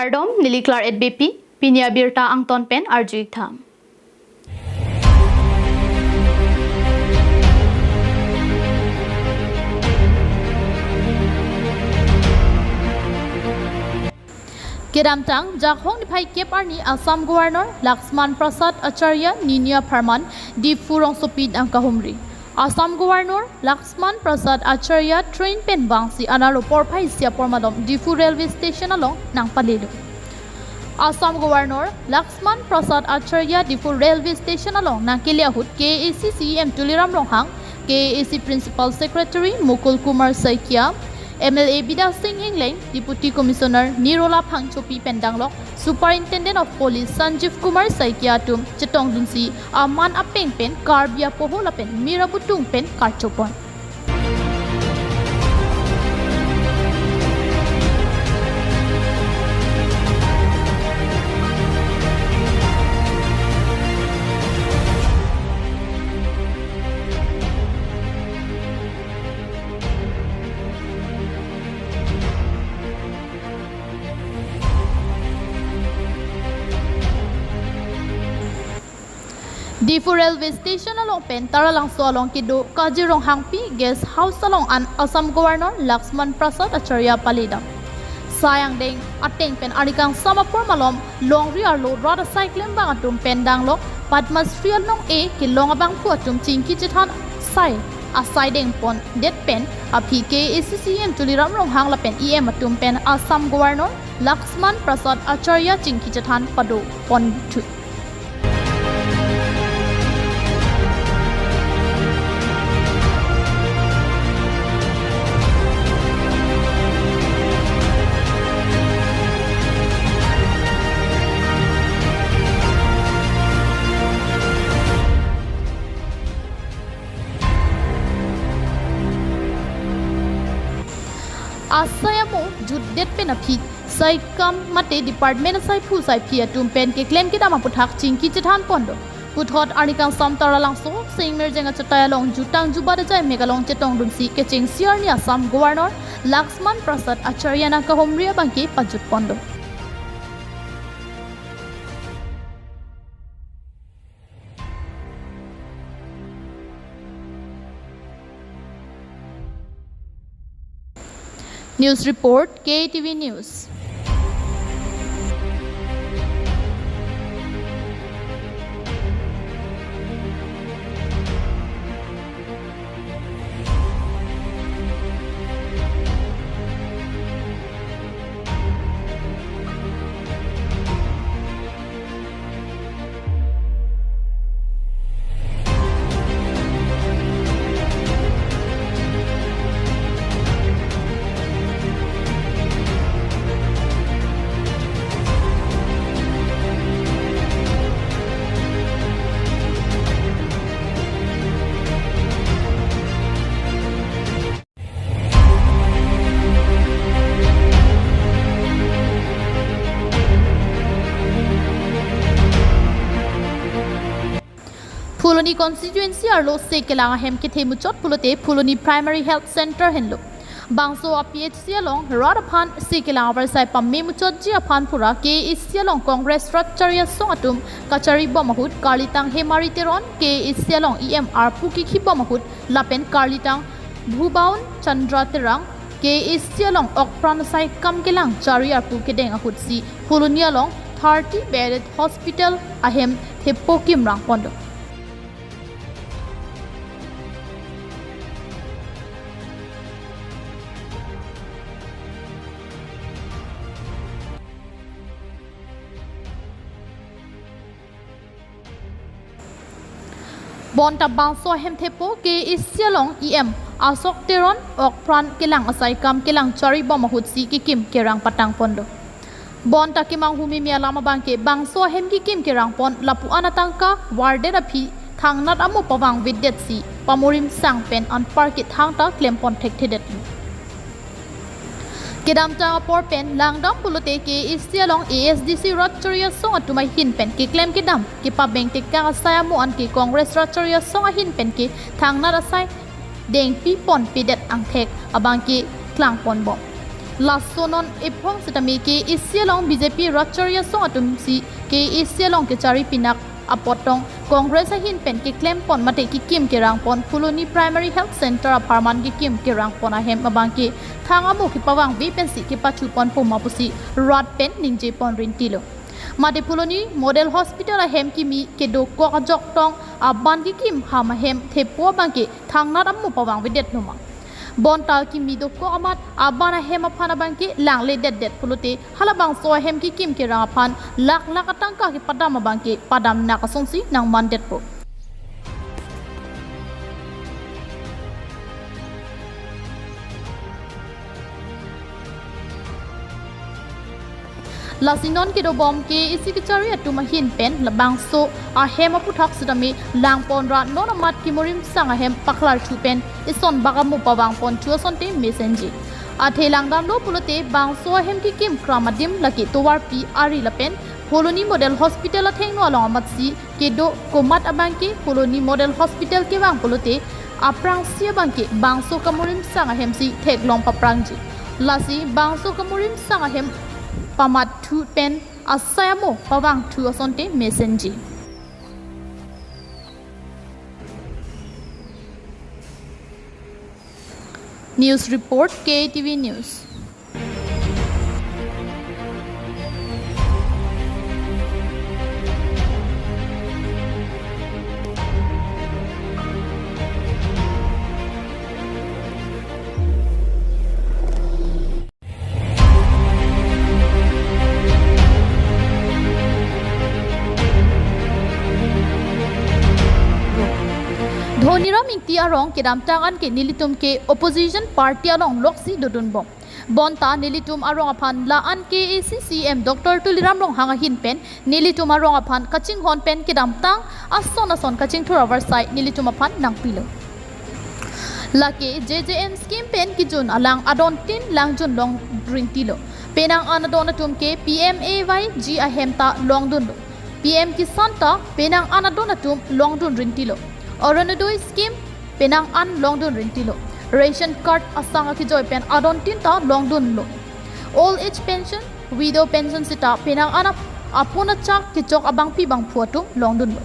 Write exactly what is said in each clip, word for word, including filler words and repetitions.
Kardom, neli Claret Beypi, pini abirta angton pen arju-ik tha. Kedamtang Jakhong niphai kep arni Assam Governor Laxman Prasad Acharya nini apharman Diphu rongsopi nangkahumri. Assam Governor Laxman Prasad Acharya train pen vangsi analo porphai isi apor malom Diphu railway station along nangpalelo. Assam Governor Laxman Prasad Acharya Diphu railway station along nangkele ahut K A A C C E M Tuliram Ronghang, K A A C Principal Secretary Mukul Kumar Saikia, M L A Bidya Sing Engleng, Deputy Commissioner Nirola Phangchopi pen danglok Superintendent of Police Sanjeev Kumar Saikia atum chetongdunsi aman apeng pen Karbi apoho lapen mir abutung pen karchopon. Diphu railway station along pen Taralangso along kedo Kaji Ronghangpi guest house along an Assam Governor Laxman Prasad Acharya paledam. Sai angdeng ateng pen arni kangsam apor malom longri arlo rat asai klembang atum pen danglok Padma Shri along e kelong abangphu atum chingki chethan sai asai dengpondet pen aphi K A A C C E M Tuliram Ronghang lapen E M atum pen Assam Governor Laxman Prasad Acharya chingki chethan padoponthu. Asai amo jutdet pen aphi saikam mate department asaiphu saiphi atum pen keklem kedam aputhak chingki chethanpon do. Puthot arni kangsam Taralangso Singmirjeng achatai along jutang jubat ajai mek along chetongdunsi kechengsi arni Assam Governor Laxman Prasad Acharya nangkahumri abangke pajutpon do. News report, K T V News. Phuloni constituency arlo Sekelang ahem kethe muchot pulote Phuloni Primary Health Center henlo. Bangso a P H C along rat aphan Sekelang avarsai pame muchotji aphan pura K A A C along Congress rat chari asong atum kacharibom ahut karlitang Hemari Teron K A A C along E M arpu kikhibom ahut lapen karlitang Bhubaon Chandra Terang K A A C along okpran asai kam kelang chari arpu kedeng ahutsi Phuloni along thirty bedded hospital ahem thepo kimrang pondo. Bonta bangso ahem thepo K A A C along E M Ashok Teron okpran kelang asai kam kelang charibom ahutsi kekim kerang patang pondo. Bonta kemanghu mimi alam abangke bangso ahem kekim kerang pon lapu-an atangka warden aphi thangnat amo pavangvedetsi pamorim sang pen anparke thangta klempon thekthedetlo. Kedamtang apor pen langdam pulote K A A C along A S D C rat chari asong atum ahin pen keklem kedam kepabeng tekang asai amo anke Congress rat chari asong ahin pen ke thangnat asai dengpi ponpedet angthek abangke klangponbom. Laso non ep- Thong sitame K A A C along B J P rat chari asong atum si K A A C along kechari pinak apot tong Congress ahin pen keklem pon mate kekim kerang pon Phuloni Primary Health Center apharman kekim kerang pon ahem abangke thang amo kepavangve pensi kepathu pon puma pusi rat pen ningje pon rintilo. Mate Phuloni Model Hospital ahem kimi kedokok ajok tong aban kekim ham ahem thepo abangke thangnat amo pavangvedet numa. Bonta kimi dokok amat aban ahem aphan abangke langledetdet pulote halabangso ahem kekim kerang aphan lakh lakh atangka kepadam abangke padamnak asonsi nangmandetpo. Lasi non kedobom K A A C kechari atum ahin pen labangso ahem aputhak sitame lang pon ra non amat Kimorimsang ahem paklarthu pen ison bak amo pavang ponthu asonte mesenji. Athe langdamlo pulote bangso ahem kekim kram adim lake tovarpi ari lapen Phuloni Model Hospital athengno along amatsi kedo komat abangke Phuloni Model Hospital kevang pulote aphrangsi abangke bangso Kimorimsang ahemsi theklong paprangji. Lasi bangso Kimorimsang ahem pamathu pen asai amo pavangthu asonte mesenji. News report, K A T V News. Dhoniram Ingti arong kedamtang anke nelitum ke opposition party along loksi dodunbom. Bonta nelitum arong aphan la-an K A A C C M Doctor Tuliram Ronghang ahin pen nelitum arong aphan kachinghon pen kedamtang ason ason kachingthur avarsai nelitum aphan nangpilo. Lake J J M scheme pen kejun alang adontin langjun long rintilo. Penang an adon atum ke P M A Y G ahem ta longdunlo. P M Kisan ta penang an adon atum longdun rintilo. Orunodoi scheme penang an longdun rintilo. Ration card asang akejoi pen adontin ta longdunlo. Old age pension, widow pension sita penang an ap-, apun achak kechok abangpi bangphu atum longdunlo.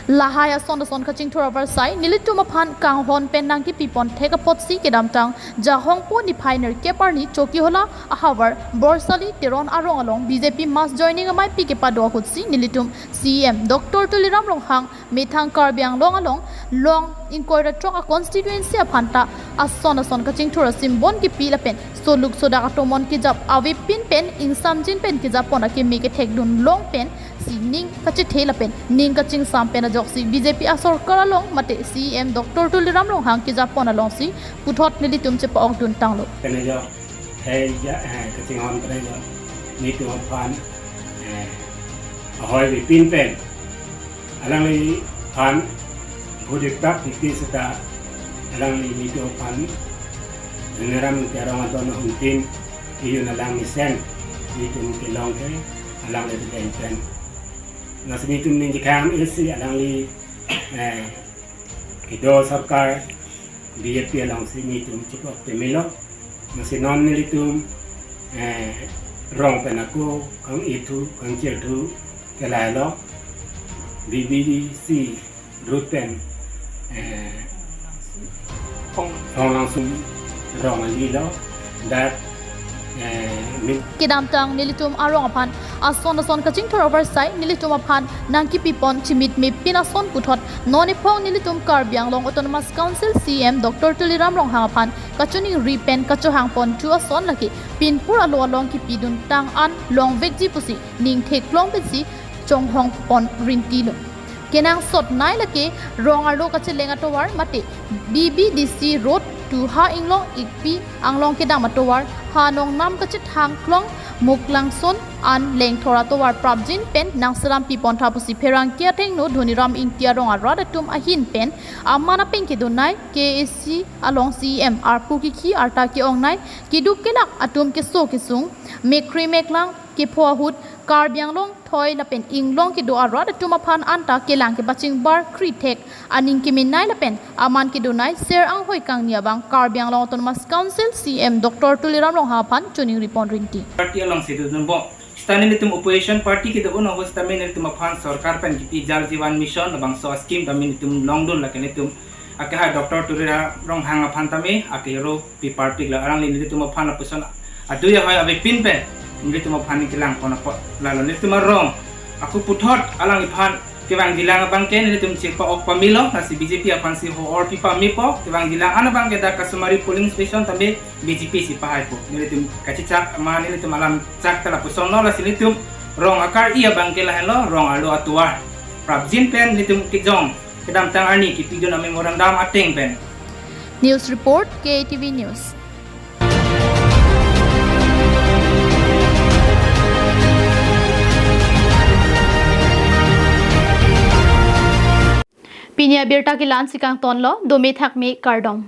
Lahai ason ason kachingthur avarsai nelitum aphan kanghon pen nangkepi pon thek apotsi kedamtang Jahongpo niphai nerkep arni Chokihola ahavar Borsali Teron arong along B J P mass joining ameipi kepado ahutsi nelitum C M Doctor Tuliram Ronghang methang Karbi Anglong along long ingkoi ra throk a constituency aphan ta ason ason kachingthur asimbon kepi lapen soluk sodak atomon kejap avepin pen ingsamjin pen kejap pon akeme kethekdun long pensi ning kachethe lapen ning kachingsam pen ajoksi B J P asorkar along mate C M Doctor Tuliram Ronghang kejap pon alongsi puthot nelitum chepa-okdun tanglo. Kene jo, hei ja, eh, kachinghon kene jo, netum aphan, eh, ahoi avepin pen alangliphan bhut ektak titi seta alangli netum aphan Dhoniram Ingti arong adon ahumtin iyun alang mesen netum kelong ke alangli pen pen. Lasi netum ningjekhang isi alangli, eh, kedo sorkar B J P alongsi netum chepok temilo. Lasi non nelitum, eh, rong pen ako kang-ithu kangchirthu ke lahelo, B B D C route pen, eh, Thong Langsum rong alilo, dak, eh, min- Kedamtang nelitum arong aphan ason ason kachingthur avarsai nelitum aphan nangkepi pon chimit mepin ason puthot non ephong nelitum Karbi Anglong Autonomous Council C M Doctor Tuliram Ronghang aphan kachiningri pen kachohang ponthu ason lake pinpur alo along kepidun tang an longvekji pusi ning theklong pensi chonghong pon rintilo. Kenangsotnei lake rong arlo kacheleng atovar mate B B D C road to ha inglong ikpi anglong kedam atovar, ha nongnam kachethang klong Muklangson an lengthor atovar prapjin pen nangselam pi pontha pusi pherangke athengno Dhoniram Ingti arong arat atum ahin pen aman apeng kedonei K A A C along C M arpu kikhi arta ke-ongnei keduk kelak atum keso kesung mekkri meklang kepho ahut Karbi Anglong hoi lapen inglong kedo arat atum aphan anta kelang kepachingbar kri thek aning kemenei lapen aman kedonei ser anghoi kangni abang Karbi Anglong Autonomous Council C M Doctor Tuliram Ronghang aphan choningri pon rinti. Party alongsi dodunbom. Seta nelitum opposition party kedo un ahut seta nelitum aphan sorkar pen kipi Jal Jeevan Mission labangso a-scheme tame nelitum longdun, lake nelitum akehai Doctor Tuliram Ronghang aphan tame akehai aro piparpik lo, alangli nelitum aphan lapuson adui ahoi avepin pen nelitum aphan kelang pon apot, lalo nelitum arong ako puthot alangliphan kevangjilang abangke nelitum chepa-ok pamelo, lasi B J P aphansi ho-or pi pamepo. Kevangjilang an abangke dak Kasumari polling station tame B J P si pahaipo. Nelitum kachechak ma nelitum alam chak ta lapuson lo, lasi nelitum rong akar-i abangke lahenlo, rong arlo atovar prapjin pen nelitum kejong kedamtang arni kipidun a-memorandum ateng pen. News report, K A T V News. Pini abirta ke la-ansi kangtonlo, dome thakme, kardom.